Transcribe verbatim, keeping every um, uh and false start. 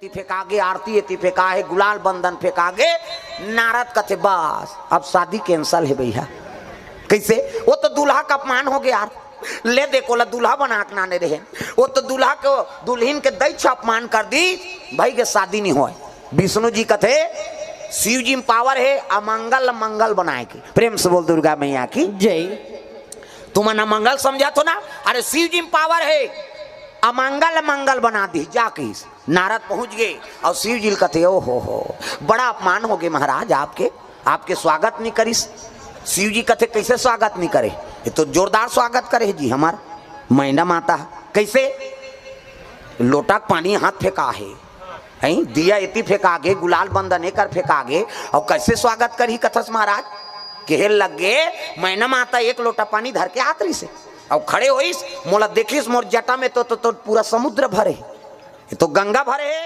एती फेंका गे, आरती एती फेंका हे, गुलाल बंदन फेंका गे। नारद कथे, "बस, अब शादी cancel हे भैया।" कइसे? वो तो दूल्हा का अपमान हो गे यार। ले दे, कोला दूल्हा बना के नाने रहे, वो तो दूल्हा के, दुल्हिन के दैच अपमान कर दी, भई के शादी नहीं होय। विष्णु जी कथे, "शिव जी में power हे अमंगल ल मंगल बनाए के।" प्रेम से बोल दुर्गा मैया की। जय। तुमन अमंगल समझत हो ना? अरे शिव जी में power हे, अमंगल ल मंगल बना दी, जा कहिस। नारद पहुंच गे अउ शिव जी ल कथे, "ओ हो हो, बड़ा अपमान हो गे महाराज आपके, आपके स्वागत नहीं करिस।" शिव जी कथे, "कइसे स्वागत नहीं करे? ये तो जोरदार स्वागत करे जी हमर मैना माता।" कइसे? लोटा के पानी हाथ फेंका हे, हैं? दिया एती फेंका गे, गुलाल बंदन एकर फेंका गे, अउ कइसे स्वागत करही कथस महाराज? केहे लग गे, "मैना माता एक लोटा पानी धर के आत रहिस हे, अउ खड़े होइस, मोला देखिस, मोर जटा में तो, तो, तो पूरा समुद्र भरे हे, ये तो गंगा भरे हे।"